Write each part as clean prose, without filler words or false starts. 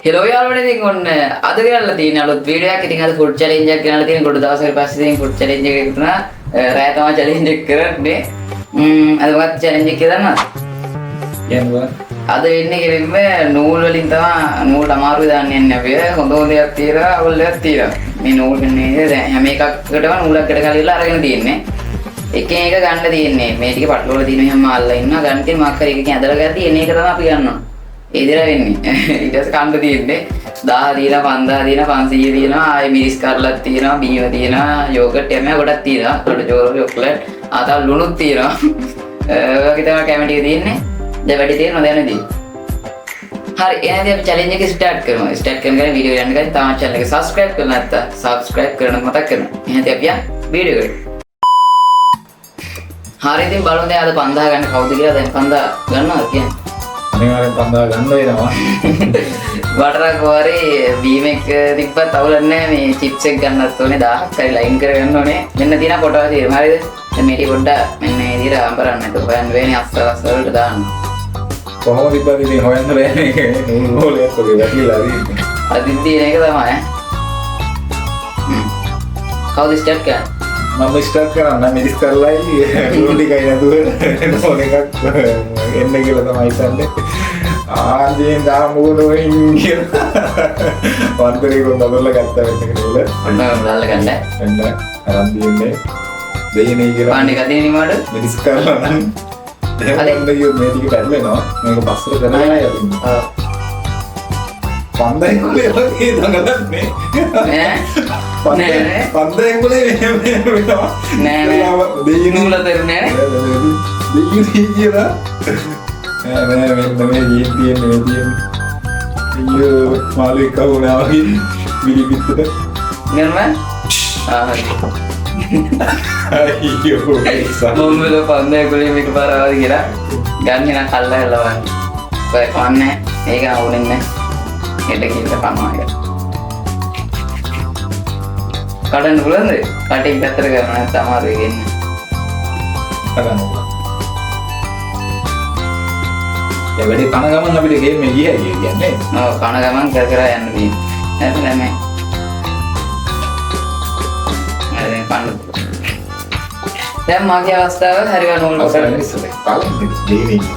Hello යාළුවනේ, ඉතින් ඔන්න අද ගෙනල්ලා තියෙන අලුත් වීඩියෝ එකක්. ඉතින් අද ෆුඩ් චැලෙන්ජ් එකක් ගෙනල්ලා තියෙන. ගොඩ දවසකට පස්සේ ඉතින් ෆුඩ් චැලෙන්ජ් එක වුණා. රෑ තමයි චැලෙන්ජ් එක කරන්නේ. අද මොකක්ද චැලෙන්ජ් එක කියලා දන්නවද? කියන්න බලන්න. අද වෙන්නේ කෙලින්ම නූල් වලින් තමයි. නූල් අමාරුයි දාන්න යන්නේ අපි. හොඳ හොඳ එකක් තියෙනවා, අවුල් එකක් තියෙනවා. මේ නූල් මෙන්න දැන් හැම එකකටම නූලක් ගැට ගහලා අරගෙන තියෙන්නේ. එකෙන් එක ගන්න තියෙන්නේ. මේ ටික පටලවල තියෙන හැම අල්ලා ඉන්නවා. ගන්න තියෙන මොකක් හරි එකකින් ඇදලා ගන්න තියෙන එක තමයි අපි ගන්නවා. ඒ විදිහට වෙන්නේ. ඊට පස්සේ කන්න තියෙන්නේ 1000 තියෙනවා, 5000 තියෙනවා, 500 තියෙනවා, ආයේ මිරිස් කරලක් තියෙනවා, බීම තියෙනවා, යෝගට් යම ගොඩක් තියෙනවා. ගොඩ චෝර චොක්ලට්, ආ තව ලුණුත් තියෙනවා. ඔය වගේ තමයි කැමති ටික තියෙන්නේ. දැන් වැඩි තියෙනවද යන්නේ ඉතින්? හරි, එහෙනම් අපි චැලෙන්ජ් එක ස්ටාර්ට් කරමු. ස්ටාර්ට් කරන ගමන් වීඩියෝ යන්න කලින් තාම චැනල් එක සබ්ස්ක්‍රයිබ් කරලා නැත්නම් සබ්ස්ක්‍රයිබ් කරන්න මතක් කරනවා. එහෙනම් අපි යන් වීඩියෝ එකට. හරි, ඉතින් බලමු දැන් අද 5000 ගන්න කවුද කියලා. දැන් 5000 ගන්නවද කියන්නේ? අනිවාර්යෙන් 5000 ගන්න වෙනවා. වටරක් හරි බීම එක තිබ්බත් අවුලක් නෑ. මේ චිප්ස් එක ගන්නත් ඕනේ, 1000ක් හරි ලයින් කරගන්න ඕනේ. මෙන්න තියෙන පොටවල් තියෙනවා. හරිද? දැන් මේ ටික පොඩ්ඩක් මෙන්න මේ විදිහට අඹරන්න. ඒක හොයන්න වෙන්නේ අස්සල අස්සල වලට දාන්න. කොහොම තිබ්බද ඉතින් හොයන්න බෑනේ. නූල් බෝලයක් වගේ වැටිලා තියෙන්නේ. අදින් තියෙන එක තමයි ඈ. කවුද ස්ටාර්ට් කරන්නේ? මම ස්ටාර්ට් කරන්න. මිරිස් කරලයි ලුණු ටිකයි නැතුව ඕන එකක් එන්න කියලා තමයි හිතන්නේ. ආන්දියෙන් දාමුකෝ නොයින් කියලා. වන්දරේ කොන් දබරලා ගත්තා වෙන්න කියලා. ඔන්න දාලා ගන්න. එන්න අරන් තියෙන්නේ. දෙයිනේ කියලා. පාන් එක තියෙන නිමාඩු. මිරිස් කරලා නම් එහෙම හරි. ගන්න ගියොත් මේ ටික පැටලෙනවා. මේක පස්සට කරලා යන්නේ. ඔව්. පන්දයි කුලේ වගේ දඟලන්නේ. නෑ නෑ නෑ. පන්දයි කුලේ මෙහෙම වෙනවා. නෑ නෑ. දෙයිනේ නූල තේරුනේ නෑ. දෙයිනේ කියලා. නෑ නෑ, මෙන්න මේ ගිහින් තියෙන්නේ, මේ තියෙන්නේ. අයියෝ, මාළුවෙක් අහුණා වගේ මිලි පිටට. ගන්න. ආ හරි. අයියෝ ඒසා. මම වල පන්දේ කුලේ මේක පාර ආවද කියලා. ගන්න නම් කල්ලා හැල්ලා බලන්න. ඔය කවන්නේ ඒක අවුලෙන්නේ නෑ. හෙට ගිහිල්ලා කනවා එක. කඩන්න පුළුවන්ද? කටින් පැත්තට කරනවා නැත්නම් අමාරුයි ගෙන්න. කඩන්න පුළුවන්. දැන් වැඩි කන ගමන් අපිට ගේම් එක ගියයි කියන්නේ. ඔව්, කන ගමන් කර කර යන්න තියෙන්නේ. හරි දැන් මේ. හරි දැන් කන්න. දැන් මගේ අවස්ථාව හරි වනෝල් අවසන් කොට. ඉස්සෙල්ලා පළවෙනි දෙයිනේ.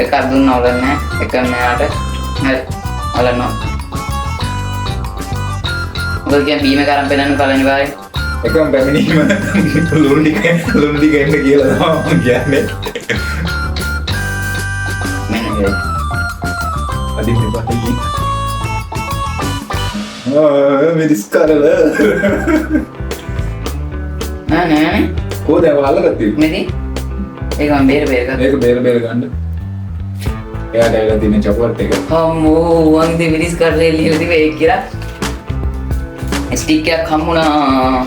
එකක් දුන්න අවුලක් නෑ. එක මෙයාට. හරි. අවුලක් නෑ. මොකද කියන්නේ බීම එක අරන් පෙන්නන්න පළවෙනි පාරේ. එකම පැමිණීම ලුණු ටික, ලුණු ටික එන්න කියලා තමයි මම කියන්නේ. මෙන්න මේ. අදින්න එපා අයියේ. ආ මිරිස් කරල. නෑ නෑ නේ. කොහොමද ඒව අල්ලගත්තේ? මෙදි. ඒක මම බේර බේර ගත්තා. ඒක බේර බේර ගන්න. එයාට ඇවිල්ලා තියෙන චොකලට් එක. අම්මෝ, මං ඉතින් මිරිස් කරලා එළියට තිබේ ඒක කියලා. ස්ටික් එකක් හම්බුණා.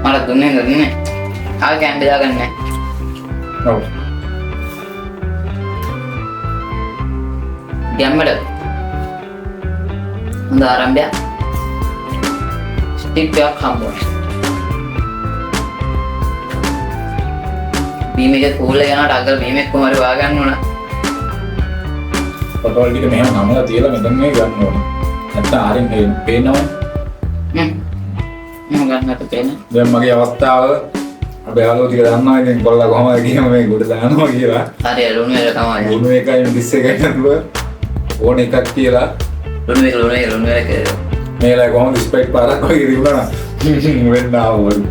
මට දුන්නේ දුන්නේ. ආ කෑම බෙදා ගන්න නෑ. ඔව්. ගැම්මට හොඳ ආරම්භයක්. ස්ටික් එකක් හම්බුණා. බීම එක කූල් එක යනකොට අගල් බීම එක කොහොම හරි හොයාගන්න ඕන. පොටවල් ටික මෙහෙම නමලා තියලා මෙතන මේ ගන්න ඕනේ. නැත්තම් හරින් පේනවනේ. හ්ම්. මම ගන්නට පේන. දැන් මගේ අවස්ථාව අපේ යාළුවෝ ටික දන්නවා ඉතින් කොල්ලා කොහමද කියම මේ ගොඩ දානවා කියලා. හරි, ලුණු එක තමයි. ලුණු එකයි මිරිස් එකයි නැතුව ඕන එකක් කියලා. ලුණු එක, ලුණු එක, ලුණු එක. මේ වෙලාවේ කොහොමද ස්ප්‍රයිට් පාරක් වගේ තිබුණා නම් වෙන්න ආවොත්.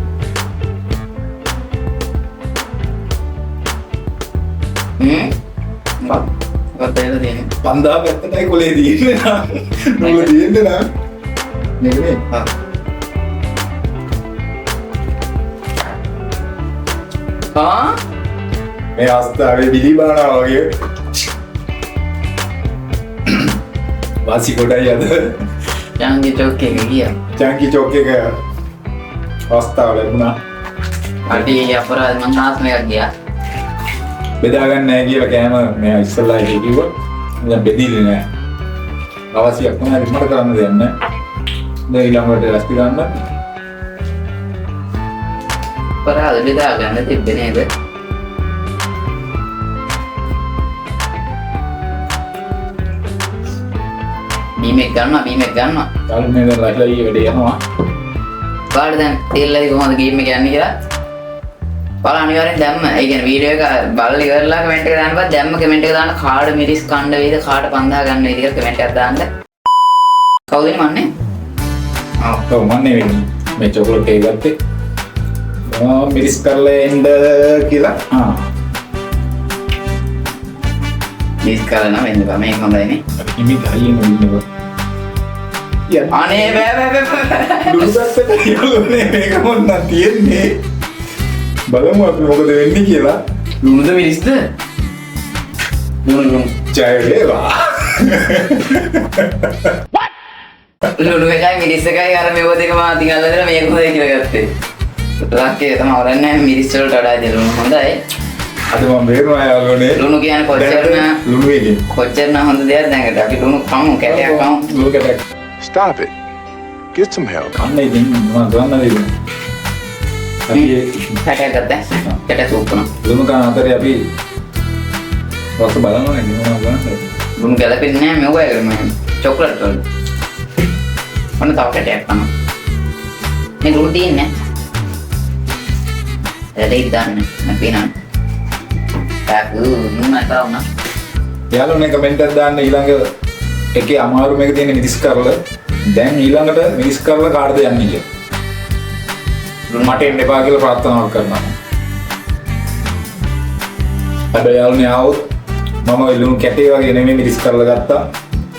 හ්ම්. මොකක් මොකක්ද එලා තියෙන්නේ? 5000 පැත්තටයි කොලේ තියෙන්නේ නම්. නූල තියෙන්නේ නම්. මේක නේ. ආ. ආ මේ අවස්ථාවේ බිලි බානවා වගේ. වාසි කොටයි අද. චාන්ගි චොක් එක ගියා. චාන්ගි චොක් එක අවස්ථාව ලැබුණා. අඩේ අපරාධ, මං ආත්ම එකක් ගියා. බෙදා ගන්න නෑ කියලා කෑම මෙයා ඉස්සෙල්ලා ඒක කිව්වා. දැන් බෙදිලි නෑ. අවශ්‍යයක් නෑ, මට කරන්න දෙයක් නෑ. දැන් ඊළඟට රැස්ති ගන්න. අපරාධ බෙදා ගන්න තිබ්බේ නේද? බීම් එක ගන්නවා බීම් එක ගන්නවා. යාළුවනේ දැන් ලයිලා ඊ වැඩේ යනවා. බලන්න දැන් තේරෙලාද කොහොමද ගේම් එක යන්නේ කියලා. බලන්න අනිවාර්යෙන් දැම්ම. ඒ කියන්නේ වීඩියෝ එක බලලා ඉවරලා කමෙන්ට් එක දාන්න බෑ. දැම්ම කමෙන්ට් එක දාන්න කාඩ මිරිස් කණ්ඩ වේද කාඩ 5000 ගන්න වේද කියලා කමෙන්ට් එකක් දාන්න. කවුද ඉන්නේ මන්නේ? ආ ඔව් මන්නේ වෙන්නේ. මේ චොකලට් එක ගත්තේ. ආ මිරිස් කරලා එන්න කියලා. ආ මිරිස් කරලා නම් එන්න බෑ. මේක හොඳයි නේ. හිමි ගහයින් ඉන්නවා. අනේ බෑ බෑ බෑ. ලුණු පැත්තට යාළුවනේ මේක මොන්නම් තියෙන්නේ. බලමු අපි මොකද වෙන්නේ කියලා. ලුණුද මිරිස්ද? ලුණු ලුණු. ජය වේවා. ලුණු එකයි මිරිස් එකයි අර මේව දෙකම අතින් අල්ලගෙන මේක හොඳයි කියලා ගත්තේ. ලක්කේ තමයි වරන්නේ මිරිස් වලට වඩා ඉතින් ලුණු හොඳයි. අද මම බේරුණා යාළුවනේ. ලුණු කියන්නේ කොච්චරන ලුණු එකේ. කොච්චරන හොඳ දෙයක් දැන් අපි ලුණු කමු කැටයක් කමු. ලුණු කැටයක්. Stop it. Get some help. කන්න ඉතින් මොනවද කරන්නද ඉතින්? අපි කැටයක් ගත්තා. කැටය සූප් වුණා. ලුණු කන අතරේ අපි රස බලනවා නේද මොනවද කරන්නද? ලුණු ගැලපෙන්නේ නැහැ මෙව එක මේ චොක්ලට් වල. ඔන්න තව කැටයක් කනවා. මේ ලුණු තියෙන්නේ නැහැ. එලෙයි දාන්න මම පේනවා. තාකු නුන එපා වුණා. යාළුවනේ කමෙන්ට් එකක් දාන්න ඊළඟ එකේ අමාරු මේක තියෙන මිරිස් කරල. දැන් ඊළඟට මිරිස් කරල කාටද යන්නේ කියලා. මට එන්න එපා කියලා ප්‍රාර්ථනාවක් කරනවා. හැබැයි යාළුවනේ ආවොත් මම ඔය ලුණු කැටේ වගේ නෙමෙයි මිරිස් කරලා ගත්තා.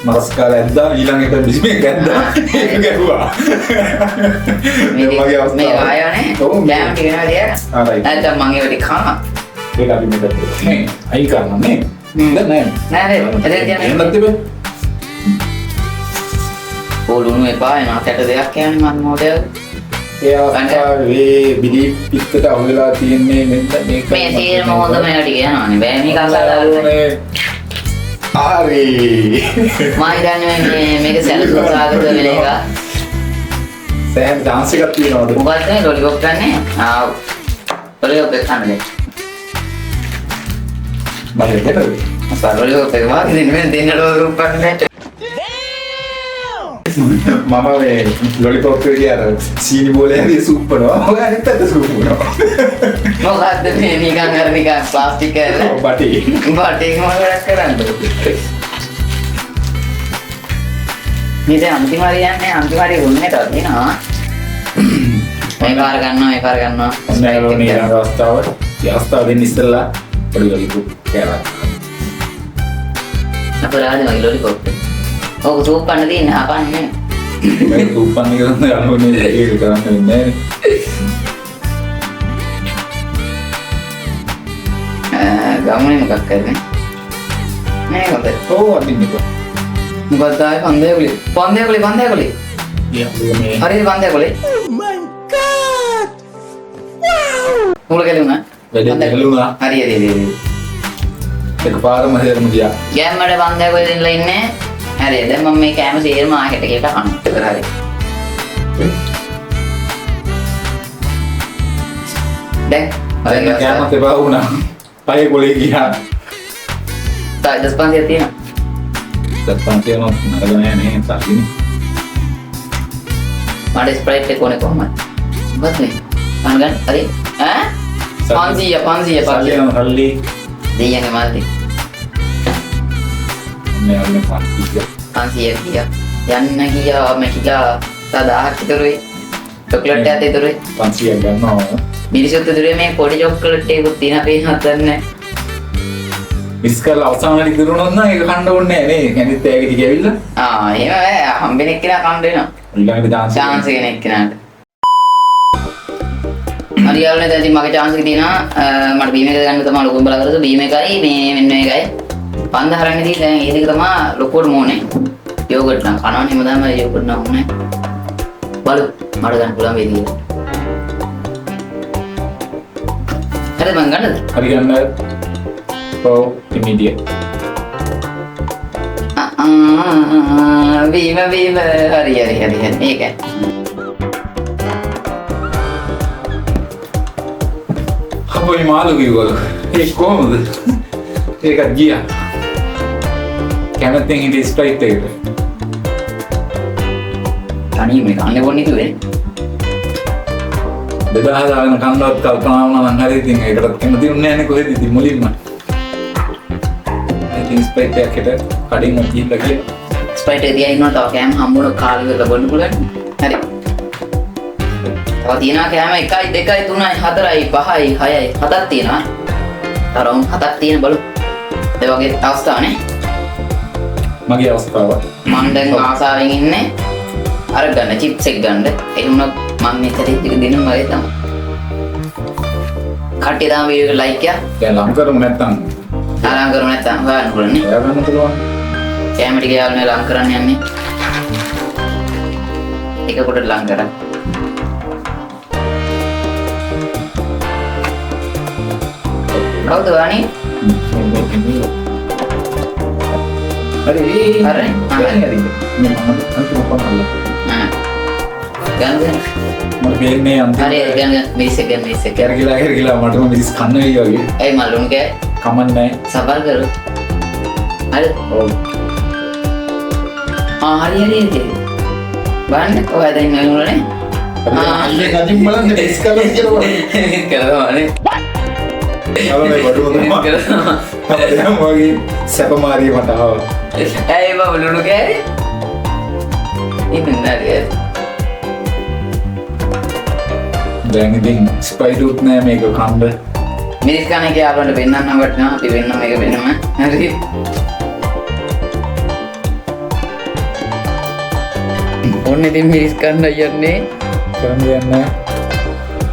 මරස් කාලා ඇද්දා ඊළඟ එක බිස්මේ ගැද්දා ඒක ගැහුවා. මේ වගේ අවස්ථාවක්. මේ ආයනේ ඔව් කෑම ටික වෙනවා තියාගන්න. ආ රයිට්. නැත්නම් මං ඒව ටික කනවා. ඒක අපි මේ පැත්තට නේ අයින් කරනවා නේ. දැන් නෑ. නෑ නෑ එතන තියන්න. එන්නත් තිබේ. ඕ ලුණු එපා එනවා කැට දෙයක් කියන්නේ මං මොකද ඒ අවස්ථාවේ බිලි පිටට අහු වෙලා තියෙන්නේ මෙන්න මේක. මේ තේරම හොඳ මේවා ටික යනවනේ. බෑ මේක අසාදාගන්න. හරි. මම හිතන්නේ මේ මේක සැලසුම් සාගත වෙන එක. සෑහෙන ඩාන්ස් එකක් තියෙනවද? මොකක්ද මේ ලොලිපොප් ගන්නේ? ආ ලොලිපොප් එක කන්න දෙන්න. මම දෙන්නද? අසා ලොලිපොප් එක වාගේ දෙන්න මේ දෙන්නට රූපක් නෑ. මම මේ ලොලිපොප් එකේ අර සීනි බෝලේ හරි සූප්පනවා. ඔය අනිත් පැත්ත සූප්පනවා. මොකද්ද මේ නිකන් අර නිකන් ප්ලාස්ටික් කෑල්ල? ඔව් බටේ. බටේ මොන වැඩක් කරන්නද? මේ දැන් අන්තිම හරිය යන්නේ අන්තිම හරිය වුණේ තව තියෙනවා. මේ පාර ගන්නවා මේ පාර ගන්නවා. ඔන්න යාළුවනේ ඊළඟ අවස්ථාව. ඒ අවස්ථාව දෙන්න ඉස්සෙල්ලා පොඩි ලොලිපොප් කෑල්ලක්. අපරාධ මගේ ලොලිපොප් එක. ඔක සූප්පන්න තියෙන හපන්නේ. මේ සූප්පන්න කියලා යාළුවනේ ඒක කරන්න වෙන්නේ නෑනේ. ගමනේ මොකක් කරන්නේ? නෑ හොඳයි. ඔව් අදින්න එපා. මොකක්ද ආයේ පන්දේ කුලේ? පන්දේ කුලේ පන්දේ කුලේ. යාළුවනේ. හරිද පන්දේ කුලේ? Oh my god. Wow. මුල ගැලුණා. වැඩේ ගැලුණා. හරි හරි හරි. එකපාරම හේරම ගියා. ගැම්මඩ පන්දේ කුලේ දෙන්නලා ඉන්නේ. හරි දැන් මම මේ කෑම සේරම ආහෙට කියලා කනවා. ඉවර හරි. දැන් දැන් කෑමත් එපා වුණා. පය කුලේ ගියා. තව 1500 තියෙනවා. 1500 නෝ නරක නෑ නේ සල්ලිනේ. මට ස්ප්‍රයිට් එක ඕනේ කොහොමද? මොකක්ද මේ? කන්න ගන්න. හරි. ඈ? 500 500 සල්ලි 500. යනවා සල්ලි. දෙයියන්ගේ මල්ලි. මේ අන්න 500. 500 ගියා. යන්න ගියා මැකිලා. තව 1000ක් ඉතුරුයි. චොක්ලට් එකත් ඉතුරුයි. 500ක් ගන්නවා. මිරිසුත් ඉතුරුයි. මේ පොඩි චොක්ලට් එකකුත් තියෙන අපේ හදන්නේ. මිස් කරලා අවසානයේ ඉතුරු වුණොත් නම් ඒක කන්න ඕනේ නෑ නේ. අනිත් ඇගේ ටික ඇවිල්ලා. ආ එහෙම බෑ. හම්බෙන එක්කෙනා කන්න වෙනවා. ඊළඟට චාන්ස් චාන්ස් එක එක්කෙනාට. හරි යාළුවනේ දැන් ඉතින් මගේ චාන්ස් එක තියෙනවා. මට බීම් එක ගන්න තමයි ලොකුම බලාපොරොත්තු. බීම් එකයි මේ මෙන්න මේකයි. 5000 රන් ඉතින් දැන් මේ දෙක තමයි ලොකුවට ඕනේ. යෝගට් නම් කනවනේ හැමදාම යෝගට් නම් ඕනේ. බලමු මට ගන්න පුළුවන් වේද කියලා. හරිද මං ගන්නද? හරි ගන්න. ඔව් ඉමීඩියට්. බීම බීම හරි හරි හරි හරි මේකයි. අපෝ මේ මාළු කිව්වලු. ඒක කොහොමද? ඒකත් ගියා. කැමැත්තෙන් හිටිය ස්ප්‍රයිට් එකට. තනියම මේ කන්නේ බොන්නේ කිව්වේ. බෙදා හදාගෙන කන්නවත් කල්පනා වුණා නම් හරි ඉතින් ඒකටත් කැමති වුණේ නැහැ නේ කොහෙද ඉතින් මුලින්ම. ඉතින් ස්ප්‍රයිට් එකක් හෙට කඩින් ගිහිල්ලා කියලා. ස්ප්‍රයිට් එක තියා ඉන්නවා තව කෑම හම්බුනොත් කාලා ඉවරලා බොන්න පුළුවන්. හරි. තව තියෙනවා කෑම 1 2 3 4 5 6 7ක් තියෙනවා. තව රවුම් 7ක් තියෙන බලමු. ඒ වගේ අවස්ථාවනේ. මගේ අවස්ථාව. මං දැන් ආසාවෙන් ඉන්නේ අර ගන්න චිප්ස් එක ගන්න. ඒ වුණත් මං මේ චැලෙන්ජ් එක දෙන්න මගේ තමයි. කට්ටිය තාම වීඩියෝ එක ලයික් එකක්. දැන් ලං කරමු නැත්තම්. ලං කරමු නැත්තම් හොයන්න පුළුවන් නේ. හොයාගන්න පුළුවන්. කැම ටික යාළුවනේ ලං කරන්න යන්නේ. එක කොට ලං කරා. කවුද වාණි? හරි හරි හරි මේ මම අන්තිම කොහොමද ගන්න ගන්න මට පේන්නේ අන්තිම හරි ගන්න ගන්න මිරිස් එක ගන්න මිරිස් එක කැරකිලා කැරකිලා මටම මිරිස් කන්න වෙයි වගේ. ඇයි මල් ලුණු කෑ? කමක් නැහැ. සබල් කරු. හරි ඔව්. ආ හරි හරි හරි බලන්න ඔයා දැන් නෑ අයියේ කටින් බලන්න මිරිස් කළා කියලා බලන්න. කරනවා නේ. අර මේ බඩුව තමයි. කරනවා. දැන් වගේ සැප මාරිය මට ආවා. ඇයි මම ලුණු කෑවේ? ඉතින් හරි. දැන් ඉතින් ස්පයිඩ් උත් නෑ මේක කන්න. මිරිස් කන එක යාළුවන්ට පෙන්නන්න වටිනවා. අපි වෙන්නම මේක වෙනම. හරි. ඔන්න ඉතින් මිරිස් කන්න යන්නේ. කරන්න දෙයක් නෑ.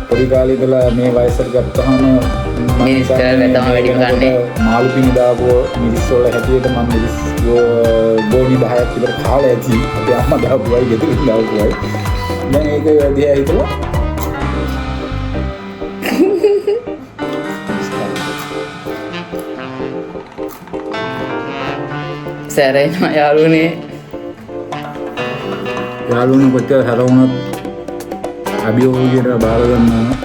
පොඩි කාලේ ඉඳලා මේ වයසට ගත්තාම මිරිස් කරලා තමයි වැඩිම කන්නේ. මාළු පිණි දාපුව මිරිස් වල හැටියට මම මිරිස් ගෝණි 10ක් විතර කාලා ඇති. අපේ අම්මා දාපුවයි ගෙදරින් දාපුවයි. දැන් ඒක දිහා හිතලා සැරේනවා යාළුවනේ. යාළුවනේ කොච්චර හැර වුණත් අභියෝග විදියට බාර ගන්නවා.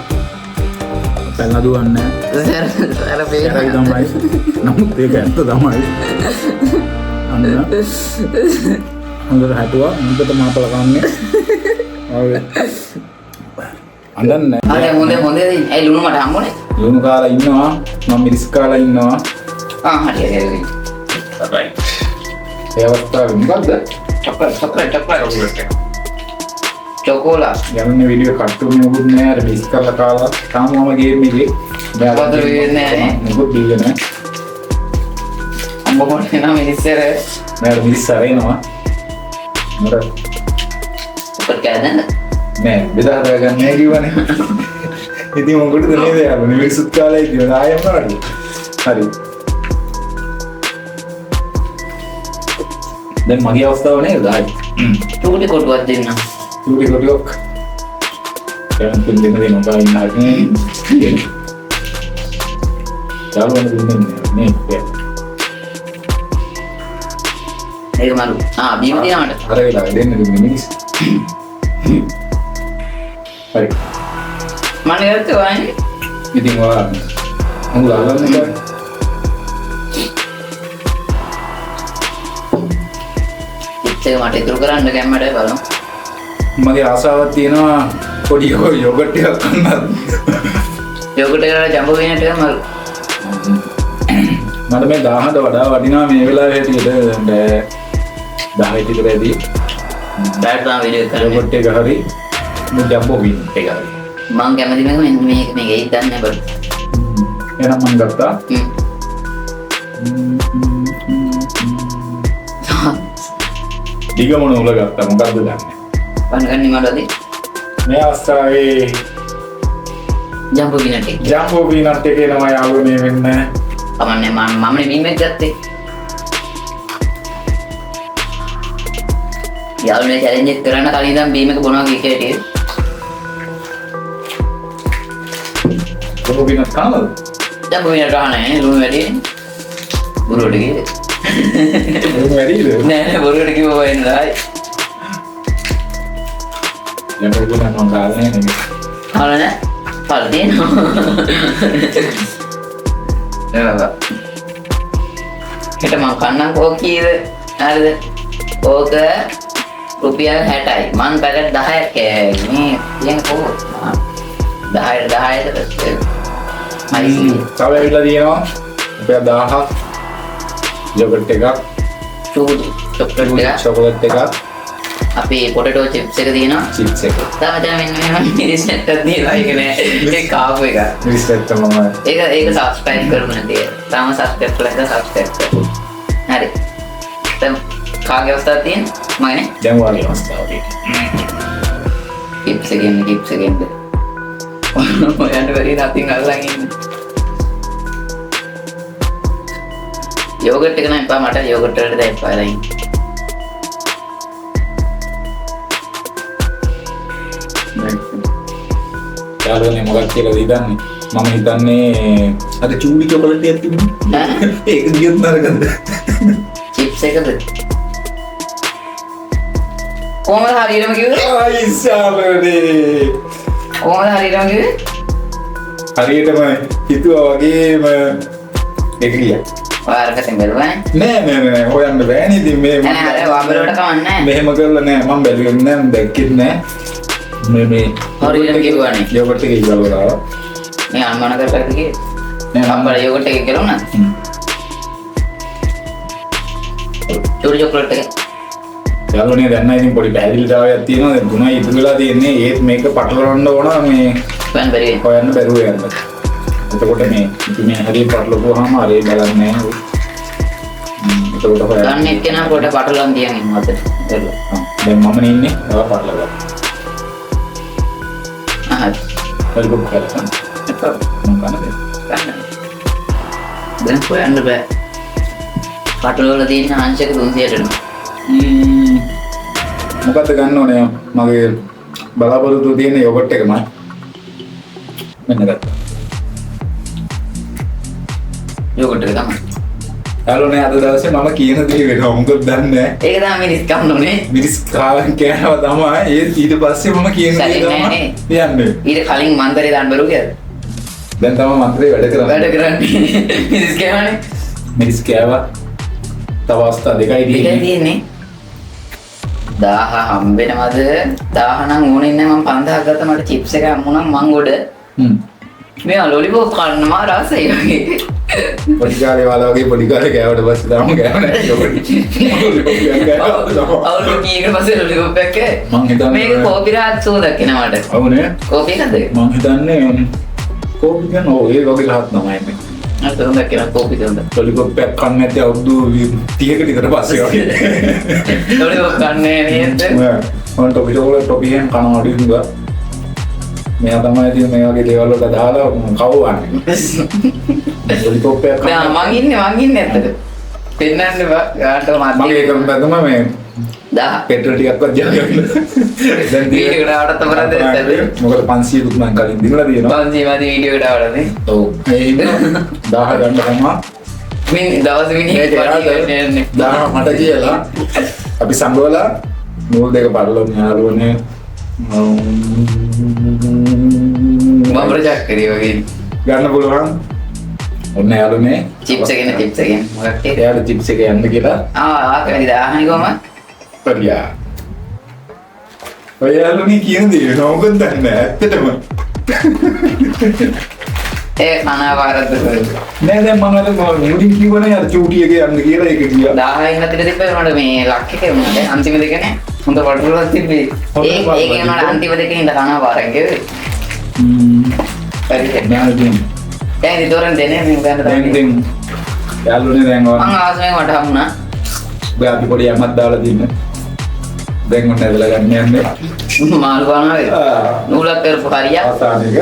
පැනලා දුවන්නේ සැර සැර සැරයි තමයි. නමුත් ඒක ඇත්ත තමයි. අන්න හොඳට හැටුවා. හොඳට මාපල කන්නේ. ඔව්. අඬන්නේ. අර හොඳ හොඳ ඇයි ලුණු මට හම්බුනේ? ලුණු කාලා ඉන්නවා. මම මිරිස් කාලා ඉන්නවා. ආ හරි හරි හරි. රයිට්. ඒ අවස්ථාවේ මොකද්ද? Chocolate chocolate chocolate. චොකෝලා. යන්නේ වීඩියෝ කට් වුණේ මොකුත් නෑ. අර මිස් කරලා කාලා තාම මම ගේම් එකේ වතුර බිව්වේ නෑ නේ. මොකුත් බිව්වේ නෑ. අම්බ කොටේ නම් ඉස්සර නෑ අර මිස් අරේනවා. මට උපර කෑදන්න නෑ බෙදා හදා ගන්න නෑ කිව්වනේ. ඉතින් මොකටද නේද යාළුවනේ මිරිසුත් කාලා ඉතින් ආයෙම නඩු. හරි. දැන් මගේ අවස්ථාව නේද ආයි. චූටි කොටුවක් දෙන්න. චූටි කොටුවක්. දැන් තුන් දෙනා දෙනවා බා ඉන්න හරිනේ. යාළුවනේ දුන්නේ නෑ නේ. ඒක මරු. ආ බීම තියනවා මට. අර වෙලාවේ දෙන්න දුන්නේ මිනිස්. හරි. මම ගත්තේ වයින්. ඉතින් ඔයා උඹ අල්ලන්න එපා. චිප්ස් එක මට ඉතුරු කරන්න ගැම්මට බලමු. මගේ ආසාවක් තියෙනවා පොඩි යෝගට් එකක් කන්නත්. යෝගට් එකට ජම්බෝ පීනට් එක මරු. මට මේ 1000ට වඩා වටිනවා මේ වෙලාවේ හැටියට. දැන් 10 විතර ඇති. බෑට් තමයි වීඩියෝ එක කරන්නේ. යෝගට් එක හරි මේ ජම්බෝ පීනට් එක හරි. මං කැමති මේක මෙන්න මේක මේක ඒත් දන්නේ නැහැ බලමු. එහෙනම් මං ගත්තා. දිගම නූල ගත්තා. මොකද්ද දන්නේ? පණ ගන්න මට අද මේ අවස්ථාවේ ජම්බෝ පීනට් එක. ජම්බෝ පීනට් එක එනවා යාළුවනේ වෙන්න. කමන්නේ මම මමනේ බීම් එක ගත්තේ. යාළුවනේ චැලෙන්ජ් එක කරන්න කලින් ඉඳන් බීම් එක බොනවා කිය කිය හිටියේ. ජම්බෝ පීනට් කනවද? ජම්බෝ පීනට් කහන්නේ නේ ලුණු වැඩි නේ. බොරුවට කිව්වේ. ලුණු වැඩිද? නෑ නෑ බොරුවට කිව්වා වෙන්න ආයි. ජම්බෝ පීනට් මං කාලා නෑ නේ. කාලා නෑ? පල් තියෙනවා. නෑ. හෙට මං කන්නම් කෝ කීයද? හරිද? ඕක රුපියල් 60යි. මං පැකට් 10ක් කෑවේ. මේ තියෙන කෝ 10ට 10ට හරි. තව ඇවිල්ලා තියෙනවා රුපියල් 1000ක් යෝගට් එකක්, චූටි චොක්ලට් එකක්, චොකලට් එකක්, අපේ පොටේටෝ චිප්ස් එක තියෙනවා. චිප්ස් එක. තව මෙතන මෙන්න මෙහෙම මිරිස් නැට්ටක් තියෙනවා. ඒක නෑ. ඒක කාපු එක. මිරිස් නැට්ට මම ඒක ඒක සබ්ස්ක්‍රයිබ් කරමු නැති එක. තාම සබ්ස්ක්‍රයිබ් කරලා නැත්නම් සබ්ස්ක්‍රයිබ් කරමු. හරි. දැන් කාගේ අවස්ථාවක් තියෙන්නේ? මගේනේ. දැන් ඔයාගේ අවස්ථාව තියෙන්නේ. චිප්ස් එකෙන් චිප්ස් එකෙන්ද? ඔයන්ට බැරි නතින් අල්ලන් ඉන්න. යෝගට් එක නම් එපා මට. යෝගට් වලට දැන් එපා වෙලා ඉන්නේ. යාළුවනේ මොකක් කියලාද හිතන්නේ? මම හිතන්නේ අර චූඩි චොකලට් එකක් තිබුණේ. ඒක ගියොත් නරකද? චිප්ස් එකද? කොහොමද හරියටම කිව්වේ? ආයිසාලනේ. කොහොමද හරියටම කිව්වේ? හරියටම හිතුවා වගේම ඒක ගියා. ඔයා අරකට බැලුවානේ? නෑ නෑ නෑ හොයන්න බෑනේ ඉතින් මේ නෑ නෑ අර ඔයා බැලුවට කමක් නෑ. මෙහෙම කරලා නෑ මම බැලුවෙත් නෑ මම දැක්කෙත් නෑ. මේ මේ හරියටම කිව්වානේ. යෝගට් එක ඉවරලා ආවා. මේ අනුමාන කරලා කිව්වේ. නෑ අම්බල යෝගට් එක කියලා වුණා. චූටි චොක්ලට් එක. යාළුවනේ දැන් නම් ඉතින් පොඩි පැහැදිලිතාවයක් තියෙනවා. දැන් තුනයි ඉතුරු වෙලා තියෙන්නේ. ඒත් මේක පටලවන්න ඕන මේ හොයන්න බැරි වෙන. හොයන්න බැරුව යන්න. එතකොට මේ ඉතින් මේ හරිය පටලවුවාම හරිය බලන්නේ නෑ. එතකොට හොයන්න. ගන්න එක්කෙනා පොඩ පටලවන්න තියන් ඉන්නවා අතට. දැන් මම නේ ඉන්නේ. ඔයා පටලවා. ආ ලොලිපොප් කාලා කන්න. එපා. මං කන්නද? කන්න. දැන් හොයන්න බෑ. පටලවල තියෙන අංශක 300ටම. මොකද්ද ගන්න ඕනේ? මගේ බලාපොරොත්තු තියෙන යෝගට් එකමයි. මෙන්න ගත්තා. යෝගට් එක තමයි. යාළුවනේ අද දවසේ මම කියන දේ වෙනවා. මොකද දන්නේ නැහැ. ඒක තමයි මිරිස් කන්න ඕනේ. මිරිස් කාලා කෑවා තමයි. ඒත් ඊට පස්සේ මම කියන දේ තමයි යන්නේ. ඊට කලින් මන්තරේ දාන්න බැරුව ගියාද? දැන් තමයි මන්තරේ වැඩ කරන්නේ. වැඩ කරන්නේ. මිරිස් කෑවානේ. මිරිස් කෑවා. තව අවස්ථා දෙකයි තියෙන්නේ. දෙකයි තියෙන්නේ. 1000 හම්බ වෙනවද? 1000 නම් ඕනේ නෑ. මම 5000ක් ගත්තා. මට චිප්ස් එක හම්බුණා මං ගොඩ. මේවා ලොලිපොප් කන්න මාර ආසයි වගේ. පොඩි කාලේ ඔයාලා වගේ පොඩි කාලේ කෑවට පස්සේ තාම කෑව නෑ. අවුරුදු කීයකට පස්සේ ලොලිපොප් එකක් කෑවේ? මං හිතන්නේ මේක කෝපි රහත් සුවඳක් එනවා මට. ඔව් නේ. කෝපි එකද? මං හිතන්නේ කෝපි කියන්නේ ඔව් ඒ වගේ රහත් තමයි එන්නේ. අර සුවඳක් එනවා කෝපි සුවඳ. ලොලිපොප් එකක් කන්න නැති අවුරුදු 30කට විතර පස්සේ වගේ. ලොලිපොප් කන්නේ නේද? නෑ. මං ටොපි චොකලට් ටොපි එහෙම කනවා අඩුයි හුඟක්. මෙයා තමයි ඉතින් මේ වගේ දේවල් වලට දාලා කවවන්නේ. ලොලිපොප් එකක් නෑ මං ඉන්නේ ඇත්තට. පෙන්නන්න බා ගානට මාත් මගේ එකම තමයි මේ 1000 පෙට්‍රල් ටිකක්වත් ජාගන්න. දැන් වීඩියෝ එකට ආවටත් අපරාධ ඇත්තද? මොකද 500 කුත් මං කලින් දීලා තියෙනවා. 500 මදි වීඩියෝ එකට ආවටත් නේ. ඔව්. ඒ හින්දා 1000 ගන්න තමයි. මින් දවස් මිනිහෙක් වඩි ගන්න යන්නේ. 1000 මට කියලා අපි සම්බවලා නූල් දෙක පරලොන්නේ යාළුවනේ. බඹර චක්කරේ වගේ ගන්න පුළුවන්. ඔන්න යාළුවනේ චිප්ස් එකෙන් චිප්ස් එකෙන් මොකක් ඒ? එයාට චිප්ස් එක යන්න කියලා. ආ ආ කැමති 1000නේ කොහමද? හරියා. ඔය යාළුවනේ කියන දේ වෙනවා මොකද දන්නේ නැහැ ඇත්තටම. ඒ කනවා වරද්ද කරේ. නෑ දැන් මම අර මුලින් කිව්වනේ අර චූටි එක යන්න කියලා ඒක ගියා. 1000 ඉන්න තිර තිබ්බේ මට මේ ලක් එකේ වුණාට අන්තිම දෙකනේ හොඳ පටලුවක් තිබ්බේ. හොඳ ඒ ඒකේ මට අන්තිම දෙකේ ඉඳ කනවා පාරක් ගෙව්වේ. හරි. නෑ ඉතින්. දැන් ඉතින් දොරෙන් දෙන්නේ මේ ගන්න දැන් තමයි. ඉතින් යාළුවනේ දැන් ඔය මං ආසමෙන් මට හම්බුණා. ඔය අපි පොඩි යමක් දාලා තින්නේ. දැන් ඔන්න ඇදලා ගන්න යන්නේ. මාළු කනවා වගේ. නූලක් කරපු හරියක්. අවසාන එක.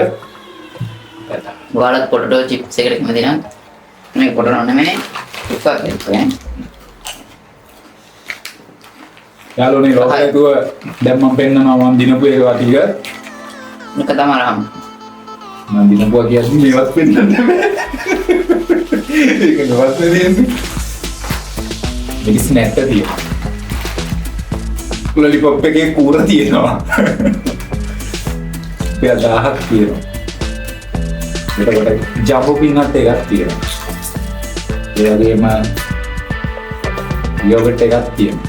ඔයාලත් පොටටෝ චිප්ස් එකට කැමති නම් මේක පොටටෝ නෙමෙයි ටිකක් එක්ක ඈ. යාළුවනේ ලෝක නැතුව දැන් මම පෙන්නනවා මම දිනපු ඒවා ටික. මේක තමයි රහම. මම දිනපුවා කියද්දි මේවත් පෙන්නන්න බෑ. ඒක නවත්ත තියෙන්නේ. මේක ස්නැක් එක තියෙනවා. ලොලිපොප් එකේ කූර තියෙනවා. රුපියල් 1000ක් තියෙනවා. එතකොට ජම්බෝ පීනට් එකක් තියෙනවා. ඒ වගේම යෝගට් එකක් තියෙනවා.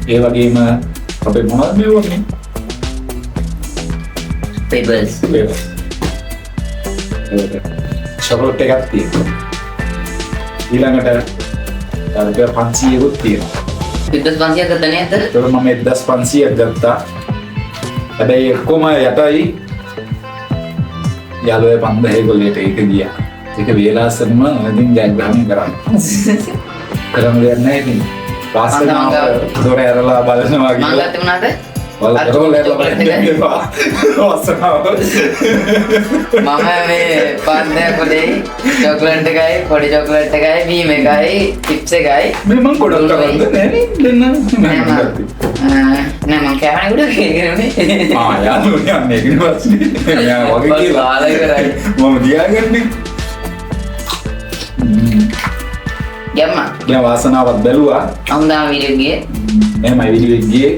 ඒ වගේම අපේ මොනවද මේ වගේ? පෙබල්ස්. පෙබල්ස්. ඒකට චොකලට් එකක් තියෙනවා. ඊළඟට රුපියල් 500කුත් තියෙනවා. 1500ක් ගත්තා නේද? ඒතකොට මම 1500ක් ගත්තා. හැබැයි ඔක්කොම යටයි යාළුවා 5000 ගොල්ලේට ඒක ගියා. ඒක වේලාසනම ඉතින් ජයග්‍රහණය කරන්න. කරන්න දෙයක් නැහැ ඉතින්. වාසනාව දොර ඇරලා බලනවා මං කියලා. ගත්තේ මොනවද? බලලා අර දොර ඇරලා චොකලට් බලන්න එක. එපා. වාසනාව. මම මේ පන්දයක් පොඩි චොකලට් එකයි පොඩි චොකලට් එකයි බීම් එකයි චිප්ස් එකයි. මේ මං ගොඩක් කරන්ද නෑ නේ දෙන්න. නෑ මං නෑ මං කෑවනේ ගොඩක් ඒක නෙමෙයි. ආ යාළුවෝ යන්නේ ඒකනේ ප්‍රශ්නේ. මෙයා වගේ බස් කියලා. කාලා ඉවරයි. මම තියාගන්නේ. ගැම්මා. දැන් වාසනාවක් බැලුවා. හොඳම වීඩියෝ ගියේ. මෙහෙමයි වීඩියෝ එක ගියේ.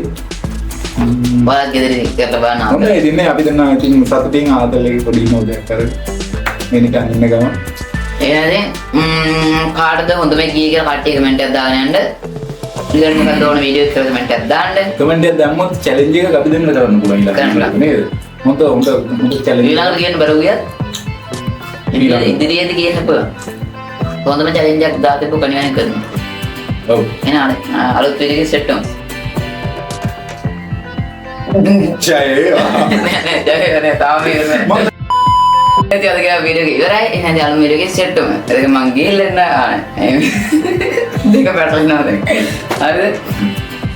ඔයාලත් ගෙදරදී කරලා බලන්න. හොඳයි ඉතින් නේ අපි දෙන්නා ඉතින් සතුටින් ආතල් එකේ පොඩි විනෝදයක් කරගෙන මේ නිකන් ඉන්න ගමන්. එහෙනම් ඉතින් කාටද හොඳම ගියේ කියලා කට්ටිය කමෙන්ට් එකක් දාගෙන යන්න. ඊළඟට මොකද්ද ඕන වීඩියෝ එක කියලා කමෙන්ට් එකක් දාන්න. කමෙන්ට් එකක් දැම්මොත් චැලෙන්ජ් එකක් අපි දෙන්න කරන්න පුළුවන් කරන්න ඊළඟට නේද? හොඳ හොඳ හොඳ චැලෙන්ජ්. ඊළඟට කියන්න බැරුව ගියත් ඉදිරියේදී කියන්න පුළුවන්. හොඳම චැලෙන්ජ් එකක් දාතේපු කණිවැනි කරනවා. ඔව්. එහෙනම් අලුත් වීඩියෝ එකේ සෙට් වෙමු. ජය වේවා. නෑ නෑ ජය වේවා නෑ තාම ඉවර නෑ. ඉතින් අද ගියා වීඩියෝ එක ඉවරයි. එහෙනම් ඉතින් අලුත් වීඩියෝ එකේ සෙට් වෙමු. ඒක මං ගිහිල්ලා එන්න ආ දෙක පැටලෙනවා දැන්. හරිද?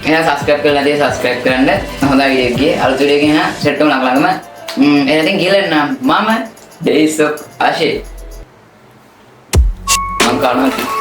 එහෙනම් සබ්ස්ක්‍රයිබ් කරලා නැති සබ්ස්ක්‍රයිබ් කරන්න. හොඳයි වීඩියෝ එක ගියේ. අලුත් වීඩියෝ එකේ එහෙනම් සෙට් වෙමු ළඟ ළඟම. එහෙනම් ඉතින් ගිහිල්ලා එන්න මම Days of Ashe. මං කනවා.